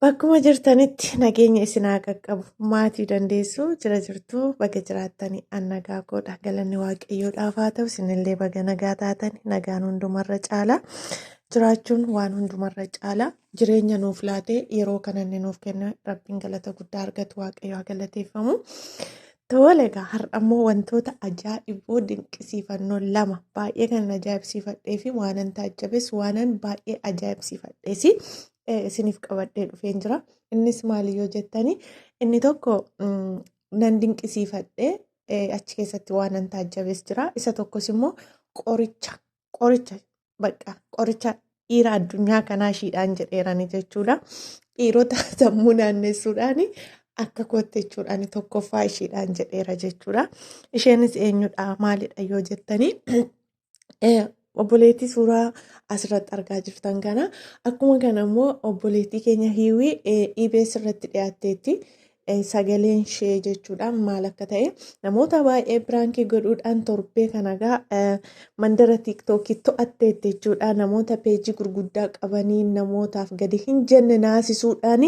Bakkuma jirtanitti nageenya isin haa qaqqabu. Maatii dandeessuu jira jirtuu baga jiraattanii an nagaa koodha. Galanni waaqayyoodhaaf haa ta'u isinillee baga nagaa taatan nagaan hundumarra caala. Jiraachuun waan hundumarra caala. Jireenya nuuf laatee yeroo kana inni nuuf kenne rabbiin galata guddaa argatu waaqayyo haa galateeffamu. Tole egaa har'a immoo wantoota ajaa'iboo dinqisiifannoo lama baay'ee kanan ajaa'ibsiifadhee fi waanan taajjabes waanan baay'ee ajaa'ibsiifadhees isiniif qabadhee dhufeen jira. Innis maali yoo jettani inni tokko nan dinqisiifadhee achi keessatti waanan taajjabes jira. Isa tokkos immoo qoricha qoricha bakka qoricha dhiira addunyaa kanaa ishiidhaan jedheerani jechuudha. Dhiirota sammuu naannessuudhaan akka kootti jechuudhaan tokkoffaa ishiidhaan jedheera jechuudha. Isheenis eenyudha maalidha yoo jettanii obboleettii suuraa asirratti argaa jirtan kana akkuma kana immoo obboleettii keenya hiiwii EBS irratti dhiyaatteetti. Sagaleen ishee jechuudha maal akka ta'e namoota baay'ee piraankii godhuudhaan torbee kana egaa mandara tiiktookii to'atteetti jechuudha namoota peejii gurguddaa qabanii namootaaf gadi hin jenne naasisuudhaan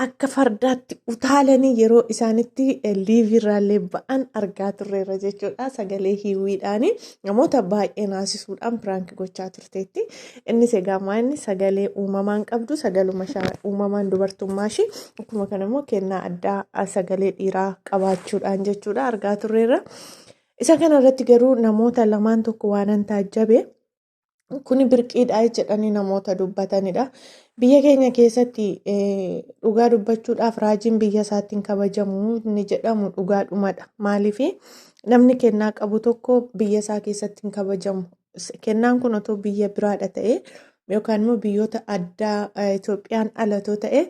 akka fardaatti utaalanii yeroo isaanitti liiviirraallee ba'an argaa turreerra jechuudha sagalee hiiwiidhaan namoota baay'ee naasisuudhaan piraankii gochaa turteetti. Innis egaa maal sagalee uumamaan qabdu sagaluma uumamaan dubartummaa ishee akkuma kana immoo kennaa addaa sagalee dhiiraa qabaachuudhaan jechuudha argaa turreerra. Isa kana irratti garuu namoota lamaan tokko waanan taajjabe kuni birqiidha jedhanii namoota dubbatanidha. Biyya keenya keessatti dhugaa dubbachuudhaaf raajiin biyya isaatti hin kabajamu ni jedhamu dhugaadhumadha. Maaliif namni kennaa qabu tokko biyya isaa keessatti hin kabajamu. Kennaan kun otoo biyya biraadha ta'e yookaan immoo biyyoota addaa Itoophiyaan alatoo ta'e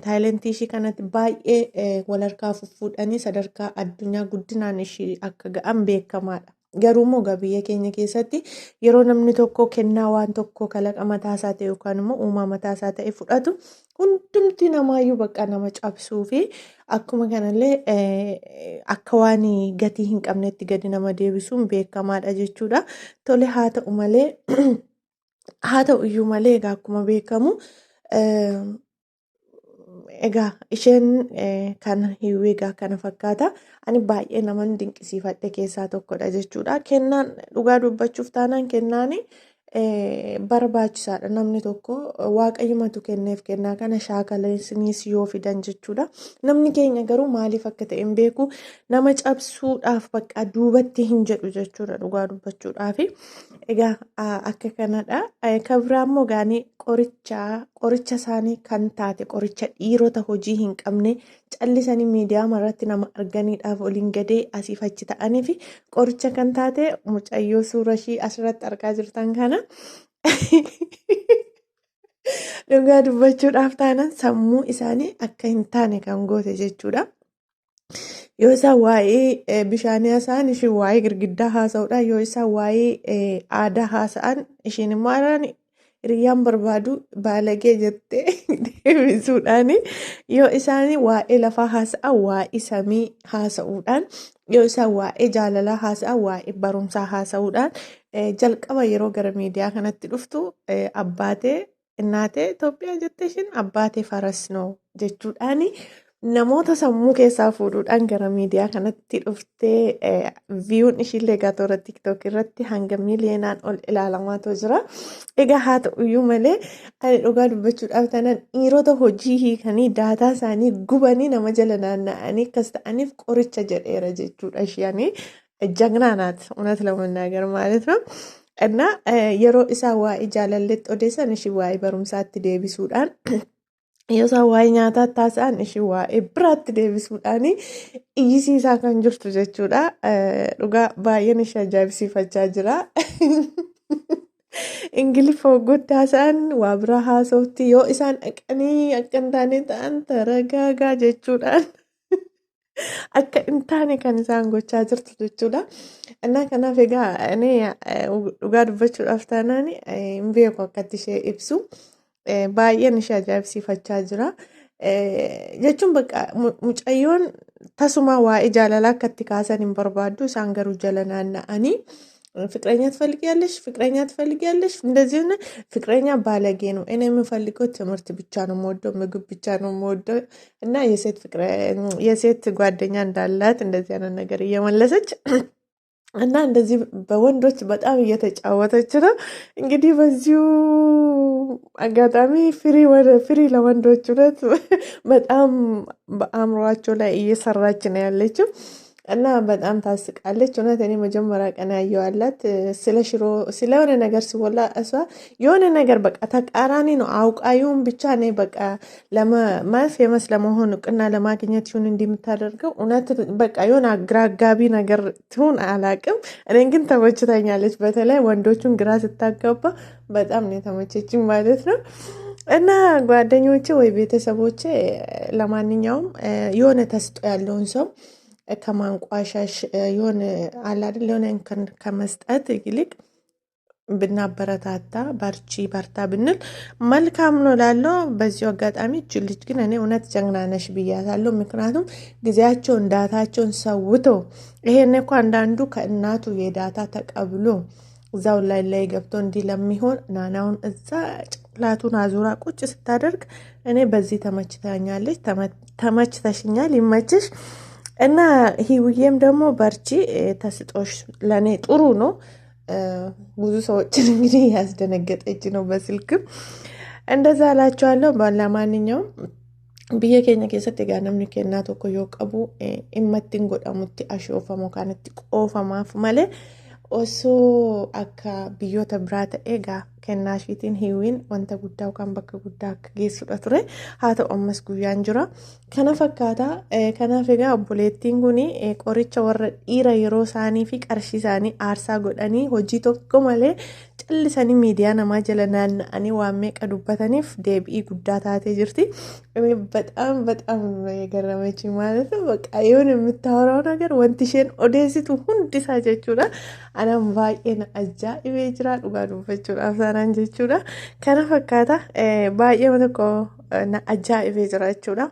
taayilentii ishii kanatti baay'ee wal harkaa fuffuudhanii sadarkaa addunyaa guddinaan ishii akka ga'an beekamaadha. Garuu immoo egaa biyya keenya keessatti yeroo namni tokko kennaa waan tokko kalaqa mataa isaa ta'e yookaan immoo uumaa mataa isaa ta'e fudhatu hundumti namaayyuu bakka nama cabsuu fi akkuma kanallee akka waan gatii hin qabnetti gadi nama deebisuun beekamaadha jechuudha. Tole haa ta'u malee haa ta'u iyyuu malee egaa akkuma beekamu egaa isheen kan hiwwee egaa kana fakkaata. Ani baay'ee naman dinqisiifadhe keessaa tokkodha jechuudha. Kennaan dhugaa dubbachuuf taanaan kennaani barbaachisaadha. Namni tokko waaqayyumatu kenneef kennaa kana shaakalaniis yoo fidan jechuudha. Namni keenya garuu maaliif akka ta'e hin beeku. Nama cabsuudhaaf bakka duubatti hin jedhu jechuudha dhugaa dubbachuudhaaf. Egaa akka kanadha. Kan biraa immoo gaanii qoricha qoricha isaanii kan taate qoricha dhiirota hojii hin qabne callisanii miidiyaa irratti nama arganiidhaaf oliin gadee asiif achi ta'anii fi qoricha kan taate mucayyoo suura ishii asirratti argaa jirtan kana. Dhugaa dubbachuudhaaf taanaan sammuu isaanii akka hin taane kan goote jechuudha. Yoo isaan waa'ee bishaanii haasa'an ishiin waa'ee girgiddaa haasa'uudha. Yoo isaan waa'ee aadaa haasa'an ishiin immoo hiriyyaan barbaadu baalagee jettee deebisuudhaan yoo isaan waa'ee lafaa haasa'an waa'ee samii haasa'uudhaan yoo isaan waa'ee jaalalaa haasa'an waa'ee barumsaa haasa'uudhaan jalqaba yeroo gara miidiyaa kanatti dhuftu abbaatee innaatee Itoophiyaa jettee ishiin abbaatee farasnoo jechuudhaan namoota sammuu keessaa fuudhuudhaan gara miidiyaa kanatti dhuftee viyuun ishiillee egaa toora tiktok irratti hanga miiliyoonaan ol ilaalamaatu jira. Egaa haa ta'uyyuu malee ani dhugaa dubbachuudhaaf taanaan dhiirota hojii hiikanii daataa isaanii gubanii nama jala naanna'anii akkas ta'aniif qoricha jedheera jechuudha isheen ጀግና ናት እውነት ለመናገር ማለት ነው። እና yeroo isaan waa'ee jaalalleetti odeessan ishii waa'ee barumsaatti deebisuudhaan yoo isaan waa'ee nyaataatti haasa'an ishii waa'ee biraatti deebisuudhaan iyyisiisaa kan jirtu jechuudha. Dhugaa baay'een ishee ajaa'ibsiifachaa jira. Ingiliffa waggooti haasa'an waa biraa haasofti yoo isaan dhaqanii akka hin taane ta'an taragaagaa jechuudhaan akka hin taane kan isaan gochaa jirtu jechuudha. Innaa kanaaf egaa ani dhugaa dubbachuudhaaf taanaan hin beeku akkatti ishee ibsu. Baay'een ishee ajaa'ibsiifachaa jira. Jechuun bakka mucayyoon tasuma waa'ee jaalalaa akka itti kaasan hin barbaaddu isaan garuu jala naanna'anii ፍቅረኛ ትፈልጊያለሽ፣ ፍቅረኛ ትፈልጊያለሽ፣ እንደዚህ ሆነ። ፍቅረኛ ባለጌ ነው። እኔ የምፈልገው ትምህርት ብቻ ነው የምወደው፣ ምግብ ብቻ ነው የምወደው እና የሴት ጓደኛ እንዳላት እንደዚህ አይነት ነገር እየመለሰች እና እንደዚህ በወንዶች በጣም እየተጫወተች ነው። እንግዲህ በዚሁ አጋጣሚ ፍሪ ወደ ፍሪ ለወንዶች እውነት በጣም በአእምሯቸው ላይ እየሰራች ነው ያለችው እና በጣም ታስቃለች። እውነት እኔ መጀመሪያ ቀን ያየዋላት ስለ ሽሮ ስለሆነ ነገር ሲወላ እሷ የሆነ ነገር በቃ ተቃራኒ ነው አውቃዩን ብቻ እኔ በቃ ለማፌመስ ለመሆን እውቅና ለማግኘት ይሁን እንዲህ የምታደርገው እውነት በቃ የሆነ ግራ አጋቢ ነገር ትሁን አላቅም። እኔን ግን ተመችታኛለች። በተለይ ወንዶቹን ግራ ስታጋባ በጣም ነው የተመቸችኝ ማለት ነው። እና ጓደኞቼ ወይ ቤተሰቦቼ ለማንኛውም የሆነ ተስጦ ያለውን ሰው ከማንቋሻሽ የሆነ አለ አይደል የሆነ እንከን ከመስጠት ይልቅ ብናበረታታ በርቺ በርታ ብንል መልካም ነው ላለው። በዚሁ አጋጣሚ እች ልጅ ግን እኔ እውነት ጀግና ነሽ ብያታለሁ። ምክንያቱም ጊዜያቸውን ዳታቸውን ሰውተው ይሄን እኮ አንዳንዱ ከእናቱ የዳታ ተቀብሎ እዛው ላይ ላይ ገብቶ እንዲህ ለሚሆን ናናውን እዛ ጭንቅላቱን አዙራ ቁጭ ስታደርግ እኔ በዚህ ተመችታኛለች፣ ተመችተሽኛል፣ ይመችሽ። እና ሂውዬም ደግሞ በርቺ፣ ተስጦሽ ለእኔ ጥሩ ነው። ብዙ ሰዎችን እንግዲህ ያስደነገጠች ነው በስልክም እንደዛ እላቸዋለሁ። ለማንኛውም biyya keenya keessatti egaa namni kennaa tokko yoo qabu dhimma ittiin godhamutti ashoofamu kan itti qoofamaaf malee osoo akka biyyoota biraa ta'e egaa kennaa ishiitiin hiwwiin wanta guddaa yookaan bakka guddaa akka geessudha ture. Haa ta'u ammas guyyaan jira. Kana fakkaata. Kanaaf egaa obboleettiin kun qoricha warra dhiira yeroo isaanii fi qarshii isaanii aarsaa godhanii hojii tokko malee callisanii miidiyaa namaa jala naanna'anii waan meeqa dubbataniif deebi'ii guddaa taatee jirti. በጣም በጣም ነው የገረመችኝ ማለት ነው። በቃ የሆነ የምታወራው ነገር wanti isheen odeessitu hundisaa jechuudha. Anaan baay'ee na ajaa'ibee jira dhugaa dubbachuudhaaf taanaan jechuudha. Kana fakkaata baay'ee tokko na ajaa'ibee jira jechuudha.